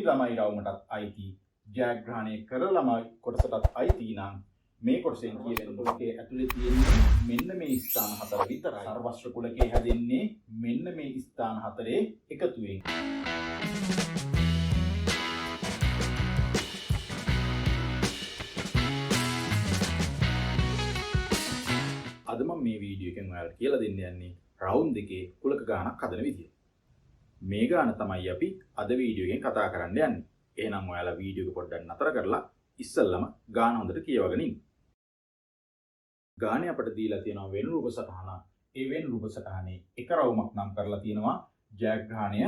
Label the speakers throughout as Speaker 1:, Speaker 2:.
Speaker 1: ළමයි රවුමටත් අයිති ජයග්‍රහණය කර ළමයි කොටසටත් අයිති නම් මේ කොටසෙන් කියවෙන කුලකයේ ඇතුලේ තියෙන්නේ මෙන්න මේ ස්ථාන හතර විතරයි. සර්වස්ත්‍ර කුලකයේ හැදෙන්නේ මෙන්න මේ ස්ථාන හතරේ එකතුවෙන්. අද මම මේ වීඩියෝ එකෙන් ඔයාලට කියලා දෙන්න යන්නේ රවුම් දෙකේ කුලක ගානක් හදන විදිය. මේ ගාන තමයි අපි අද වීඩියෝ එකෙන් කතා කරන්න යන්නේ. එහෙනම් ඔයාලා වීඩියෝ එක පොඩ්ඩක් නතර කරලා ඉස්සෙල්ලම ගාන හොඳට කියවගෙන ඉන්න. ගානේ අපිට දීලා තියෙනවා වෙන රූප සටහන. ඒ වෙන රූප සටහනේ එක රවුමක් නම් කරලා තියෙනවා ජයග්‍රහණය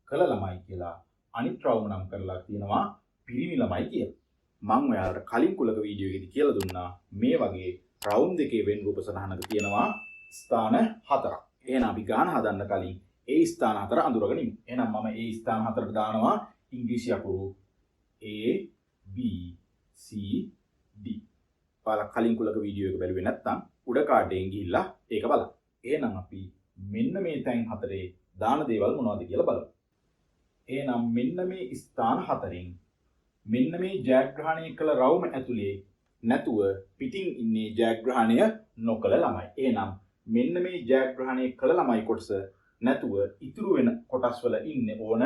Speaker 1: කළ ළමයි කියලා. අනිත් රවුම නම් කරලා තියෙනවා පිරිමි ළමයි කියලා. මං ඔයාලට කලින් කුලක වීඩියෝ එකේදී කියලා දුන්නා මේ වගේ රවුම් දෙකේ වෙන රූප සටහනක තියෙනවා ස්ථාන හතරක්. එහෙනම් අපි ගාන හදන්න කලින් ඒ ස්ථාන හතර අඳුරගෙන ඉමු. එහෙනම් මම ඒ ස්ථාන හතරට දානවා ඉංග්‍රීසි අකුරු A B C D. ඔයාලා කලින් කුලක වීඩියෝ එක බැලුවේ නැත්නම් උඩ කාඩ් එකෙන් ගිහිල්ලා ඒක බලන්න. එහෙනම් අපි මෙන්න මේ තැන් හතරේ දාන දේවල් මොනවද කියලා බලමු. එහෙනම් මෙන්න මේ ස්ථාන හතරෙන් මෙන්න මේ ජයග්‍රහණය කළ රවුම ඇතුලේ නැතුව පිටින් ඉන්නේ ජයග්‍රහණය නොකළ ළමයි. එහෙනම් මෙන්න මේ ජයග්‍රහණය කළ ළමයි කොටස නැතුව ඉතුරු වෙන කොටස් වල ඉන්නේ ඕන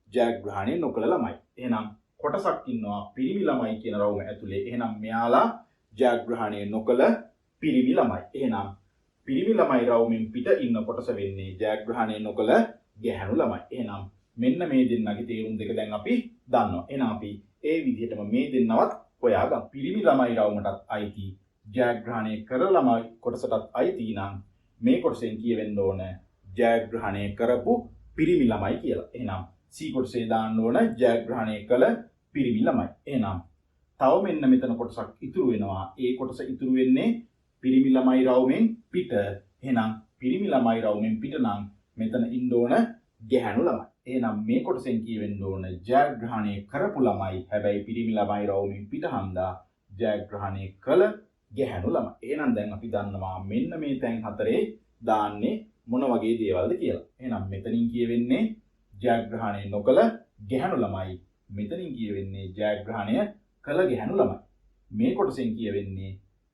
Speaker 1: ජයග්‍රහණය නොකළ ළමයි. එහෙනම් කොටසක් ඉන්නවා පිරිමි ළමයි කියන රවුම ඇතුලේ. එහෙනම් මෙයාලා ජයග්‍රහණය නොකළ පිරිමි ළමයි. එහෙනම් පිරිමි ළමයි රවුමෙන් පිට ඉන්න කොටස වෙන්නේ ජයග්‍රහණය නොකළ ගැහැණු ළමයි. එහෙනම් මෙන්න මේ දෙන්නගේ තේරුම් දෙක දැන් අපි දන්නවා. එහෙනම් අපි ඒ විදිහටම මේ දෙන්නවත් හොයාගමු. පිරිමි ළමයි රවුමටත් අයිති ජයග්‍රහණය කර ළමයි කොටසටත් අයිති නම් මේ කොටසෙන් කියවෙන්න ඕන ජයග්‍රහණය කරපු පිරිමි ළමයි කියලා. එහෙනම් C කොටසේ දාන්න ඕන ජයග්‍රහණය කළ පිරිමි ළමයි. එහෙනම් තව මෙන්න මෙතන කොටසක් ඉතුරු වෙනවා. ඒ කොටස ඉතුරු වෙන්නේ පිරිමි ළමයි රවුමෙන් පිට. එහෙනම් පිරිමි ළමයි රවුමෙන් පිට නම් මෙතන ඉන්න ඕන ගැහැණු ළමයි. එහෙනම් මේ කොටසෙන් කියවෙන්න ඕන ජයග්‍රහණය කරපු ළමයි. හැබැයි පිරිමි ළමයි රවුමෙන් පිට හන්දා ජයග්‍රහණය කළ ගැහැණු ළමයි. එහෙනම් දැන් අපි දන්නවා මෙන්න මේ තැන් හතරේ දාන්නේ මොන වගේ දේවල්ද කියලා. එහෙනම් මෙතනින් කියවෙන්නේ ජයග්‍රහණය නොකළ ගැහැණු ළමයි. මෙතනින් කියවෙන්නේ ජයග්‍රහණය කළ ගැහැණු ළමයි. මේ කොටසෙන් කියවෙන්නේ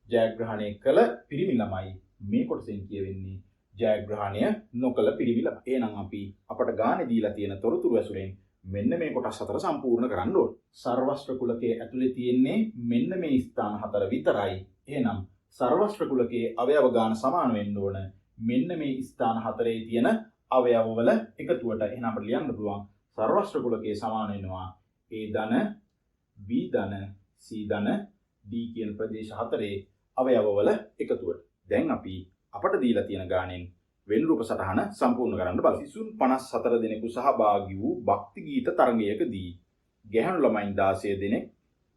Speaker 1: ජයග්‍රහණය කළ පිරිමි ළමයි. මේ කොටසෙන් කියවෙන්නේ ජයග්‍රහණය නොකළ පිරිමි ළමයි. එහෙනම් අපි අපට ගානේ දීලා තියෙන තොරතුරු ඇසුරෙන් මෙන්න මේ කොටස් හතර සම්පූර්ණ කරන්න ඕන. සර්වස්ත්‍ර කුලකයේ ඇතුලේ තියෙන්නේ මෙන්න මේ ස්ථාන හතර විතරයි. එහෙනම් සර්වස්ත්‍ර කුලකයේ අවයව ගාන සමාන වෙන්න ඕන මෙන්න මේ ස්ථාන හතරේ තියෙන අවයවවල එකතුවට. එහෙනම් අපිට ලියන්න පුළුවන් සර්වස්ත්‍ර කුලකයේ සමාන වෙනවා A ධන B ධන C ධන D කියන ප්‍රදේශ හතරේ අවයවවල එකතුවට. දැන් අපි අපට දීලා තියෙන ගානෙන් වෙන රූප සටහන සම්පූර්ණ කරන්න බලමු. සිසුන් 54 දෙනෙකු සහභාගී වූ භක්ති ගීත තරගයකදී ගැහැණු ළමයින් 16 දෙනෙක්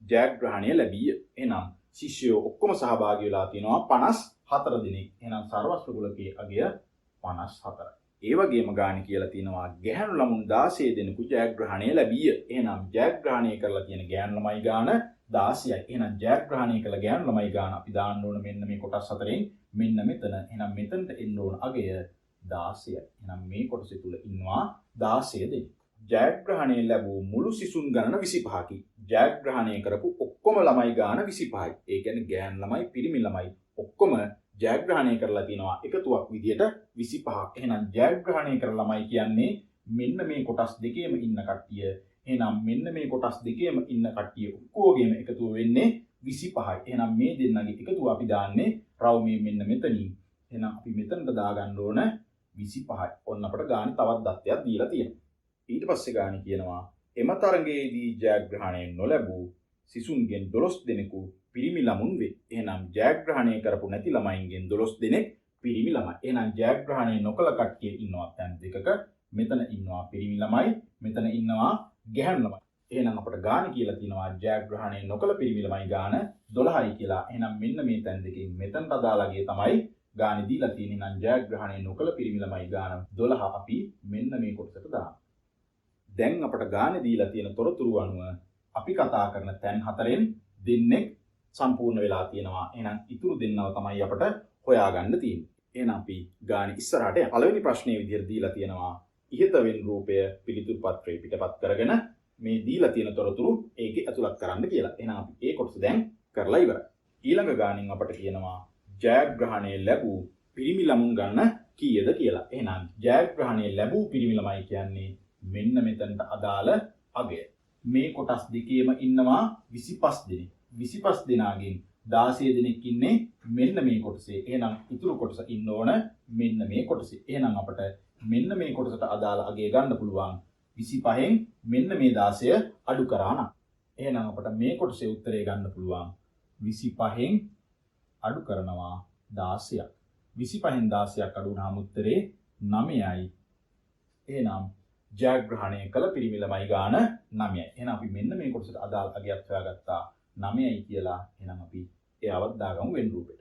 Speaker 1: ජයග්‍රහණය ලැබීය. එහෙනම් ශිෂ්‍යයෝ ඔක්කොම සහභාගී වෙලා තියෙනවා 54 දෙනෙක්. එහෙනම් සර්වස්ත්‍ර කුලකයේ අගය 54යි. ඒ වගේම ගානේ කියලා තියෙනවා ගැහැණු ළමුන් 16 දෙනෙකු ජයග්‍රහණය ලැබීය. එහෙනම් ජයග්‍රහණය කරලා තියෙන ගැහැණු ළමයි ගාන 16යි. එහෙනම් ජයග්‍රහණය කළ ගැහැණු ළමයි ගාන අපි දාන්න ඕන මෙන්න මේ කොටස් හතරෙන් මෙන්න මෙතන. එහෙනම් මෙතනට එන්න ඕන අගය 16යි. එහෙනම් මේ කොටස තුල ඉන්නවා 16 දෙනෙක්. ජයග්‍රහණය ලැබූ මුළු සිසුන් ගණන 25කි. ජයග්‍රහණය කරපු ඔක්කොම ළමයි ගාන 25යි. ඒ කියන්නේ ගෑනු ළමයි පිරිමි ළමයි ඔක්කොම ජයග්‍රහණය කරලා තිනවා එකතුවක් විදියට 25ක්. එහෙනම් ජයග්‍රහණය කර ළමයි කියන්නේ මෙන්න මේ කොටස් දෙකේම ඉන්න කට්ටිය. එහෙනම් මෙන්න මේ කොටස් දෙකේම ඉන්න කට්ටිය ඔක්කොගේම එකතුව වෙන්නේ 25යි. එහෙනම් මේ දෙන්නගේ එකතුව අපි දාන්නේ රවුමේ මෙන්න මෙතනින්. එහෙනම් අපි මෙතනට දාගන්න ඕන 25යි. ඔන්න අපට ගානේ තවත් දත්තයක් දීලා තියෙනවා. ඊට පස්සේ ගානේ කියනවා එම තරගයේදී ජයග්‍රහණය නොලැබූ සිසුන්ගෙන් 12 දෙනෙකු පිරිමි ළමුන් වේ. එහෙනම් ජයග්‍රහණය කරපු නැති ළමයින්ගෙන් 12 දෙනෙක් පිරිමි ළමයි. එහෙනම් ජයග්‍රහණය නොකළ කට්ටිය ඉන්නවා තැන් දෙකක. මෙතන ඉන්නවා පිරිමි ළමයි, මෙතන ඉන්නවා ගැහැණු ළමයි. එහෙනම් අපට ගාන කියලා තියෙනවා ජයග්‍රහණය නොකළ පිරිමි ළමයි ගාන 12යි කියලා. එහෙනම් මෙන්න මේ තැන් දෙකෙන් මෙතනට අදාළගේ තමයි ගානේ දීලා තියෙන්නේ. එහෙනම් ජයග්‍රහණය නොකළ පිරිමි ළමයි ගාන 12 අපි මෙන්න මේ කොටසට දානවා. දැන් අපට ගානේ දීලා තියෙන තොරතුරු අනුව අපි කතා කරන තැන් හතරෙන් දෙන්නෙක් සම්පූර්ණ වෙලා තියෙනවා. එහෙනම් ඉතුරු දෙන්නව තමයි අපට හොයාගන්න තියෙන්නේ. එහෙනම් අපි ගානේ ඉස්සරහට යමු. පළවෙනි ප්‍රශ්නේ විදිහට දීලා තියෙනවා ඉහත වෙන රූපය පිළිතුරු පත්‍රයේ පිටපත් කරගෙන මේ දීලා තියෙන තොරතුරු ඒකේ ඇතුළත් කරන්න කියලා. එහෙනම් අපි ඒ කොටස දැන් කරලා ඉවරයි. ඊළඟ ගානෙන් අපට කියනවා ජයග්‍රහණය ලැබූ පිරිමි ළමුන් ගණන කීයද කියලා. එහෙනම් ජයග්‍රහණය ලැබූ පිරිමි ළමයි කියන්නේ මෙන්න මෙතනට අදාළ අගය. මේ කොටස් දෙකේම ඉන්නවා 25 දෙනෙක්. 25 දෙනාගෙන් 16 දෙනෙක් ඉන්නේ මෙන්න මේ කොටසේ. එහෙනම් ඉතුරු කොටස ඉන්න ඕන මෙන්න මේ කොටසේ. එහෙනම් අපට මෙන්න මේ කොටසට අදාළ අගය ගන්න පුළුවන් 25න් මෙන්න මේ 16 අඩු කරා නම්. එහෙනම් අපට මේ කොටසේ උත්තරේ ගන්න පුළුවන් 25න් අඩු කරනවා 16ක්. 25න් 16ක් අඩු වුණාම උත්තරේ 9යි. එහෙනම් ජයග්‍රහණය කළ පිරිමි ළමයි ගාන 9යි. එහෙනම් අපි මෙන්න මේ කොටසට අදාළ අගයක් හොයාගත්තා 9යි කියලා. එහෙනම් අපි එයාවත් දාගමු වෙන රූපෙට.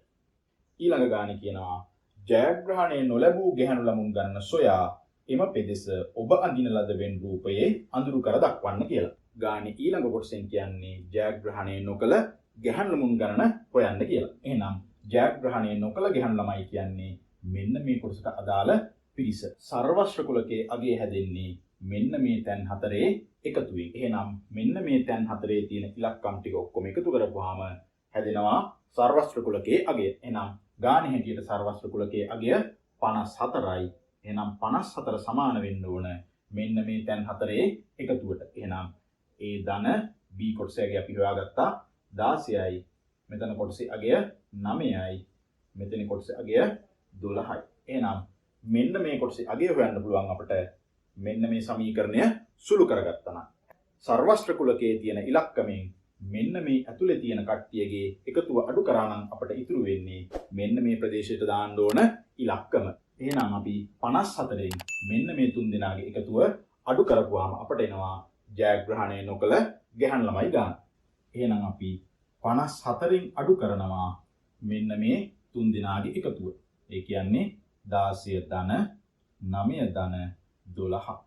Speaker 1: ඊළඟ ගානේ කියනවා ජයග්‍රහණය නොලැබූ ගැහැණු ළමුන් ගණන සොයා එම පෙදෙස ඔබ අඳින ලද වෙන් රූපයේ අඳුරු කර දක්වන්න කියලා. ගානේ ඊළඟ කොටසෙන් කියන්නේ ජයග්‍රහණය නොකළ ගැහැණු ළමුන් ගණන හොයන්න කියලා. එහෙනම් ජයග්‍රහණය නොකළ ගැහැණු ළමයි කියන්නේ මෙන්න මේ කොටසට අදාළ පිරිස. සර්වශ්‍ර කුලකයේ අගය හැදෙන්නේ මෙන්න මේ තැන් හතරේ එකතුවෙන්. එහෙනම් මෙන්න මේ තැන් හතරේ තියෙන ඉලක්කම් ටික ඔක්කොම එකතු කරපුවාම හැදෙනවා සර්වශ්‍ර කුලකයේ අගය. එහෙනම් ගානේ හැටියට සර්වශ්‍ර කුලකයේ අගය 54යි. එහෙනම් 54 සමාන වෙන්න ඕන මෙන්න මේ තැන් හතරේ එකතුවට. එහෙනම් A ධන B කොටසේ අගය අපි හොයාගත්තා 16යි. මෙතන කොටසේ අගය 9යි. මෙතන කොටසේ අගය 12යි. එහෙනම් මෙන්න මේ කොටසේ අගය හොයන්න පුළුවන් අපට මෙන්න මේ සමීකරණය සුළු කරගත්තා නම්. සර්වශ්‍ර කුලකයේ තියෙන ඉලක්කමෙන් මෙන්න මේ ඇතුලේ තියෙන කට්ටියගේ එකතුව අඩු කරා නම් අපට ඉතුරු වෙන්නේ මෙන්න මේ ප්‍රදේශයට දාන්න ඕන ඉලක්කම. එහෙනම් අපි 54න් මෙන්න මේ තුන් දෙනාගේ එකතුව අඩු කරපුවාම අපට එනවා ජයග්‍රහණය නොකළ ගැහැණු ළමයි ගාන. එහෙනම් අපි 54න් අඩු කරනවා මෙන්න මේ තුන් දෙනාගේ එකතුව. ඒ කියන්නේ 16 ධන 9 ධන 12.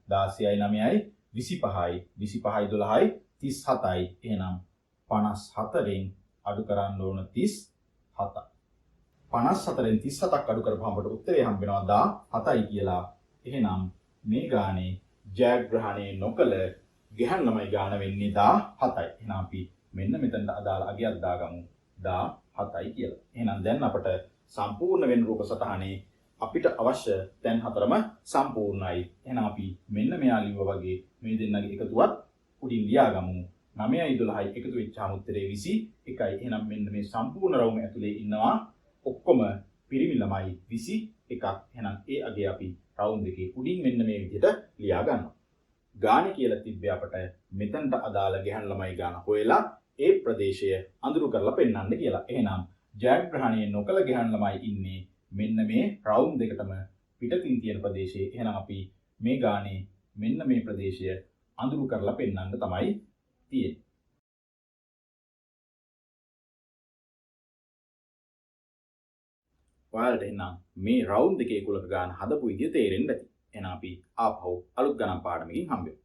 Speaker 1: 16යි 9යි 25යි 25යි 12යි 37යි. එහෙනම් 54න් අඩු කරන්න ඕන 37. 54න් 37ක් අඩු කරපුවාම අපට උත්තරේ හම්බ වෙනවා 17යි කියලා. එහෙනම් මේ ගානේ ජයග්‍රහණය නොකළ ගැහැණු ළමයි ගාන වෙන්නේ 17යි. එහෙනම් අපි මෙන්න මෙතනට අදාළ අගයක් දාගමු 17යි කියලා. එහෙනම් දැන් අපට සම්පූර්ණ වෙන රූප සටහනේ අපිට අවශ්‍ය තැන් හතරම සම්පූර්ණයි. එහෙනම් අපි මෙන්න මෙයා ලිව්වා වගේ මේ දෙන්නගේ එකතුවත් උඩින් ලියාගමු. 9යි 12යි එකතු වෙච්චාම උත්තරේ 21යි. එහෙනම් මෙන්න මේ සම්පූර්ණ රවුම ඇතුලේ ඉන්නවා ඔක්කොම පිරිමි ළමයි 21ක්. එහෙනම් ඒ අගය අපි රවුම් දෙකේ උඩින් මෙන්න මේ විදිහට ලියා ගන්නවා. ගානේ කියලා තිබ්බේ අපට මෙතනට අදාළ ගැහැණු ළමයි ගාන හොයලා ඒ ප්‍රදේශය අඳුරු කරලා පෙන්වන්න කියලා. එහෙනම් ජයග්‍රහණය නොකළ ගැහැණු ළමයි ඉන්නේ මෙන්න මේ රවුම් දෙකටම පිටතින් තියෙන ප්‍රදේශයේ. එහෙනම් අපි මේ ගානේ මෙන්න මේ ප්‍රදේශය අඳුරු කරලා පෙන්වන්න තමයි තියෙන්නේ. ඔයාලට එහෙනම් මේ රවුම් දෙකේ කුලක ගාන හදපු විදිය තේරෙන්න ඇති. එහෙනම් අපි ආපහු අලුත් ගණන් පාඩමකින් හම්බෙමු.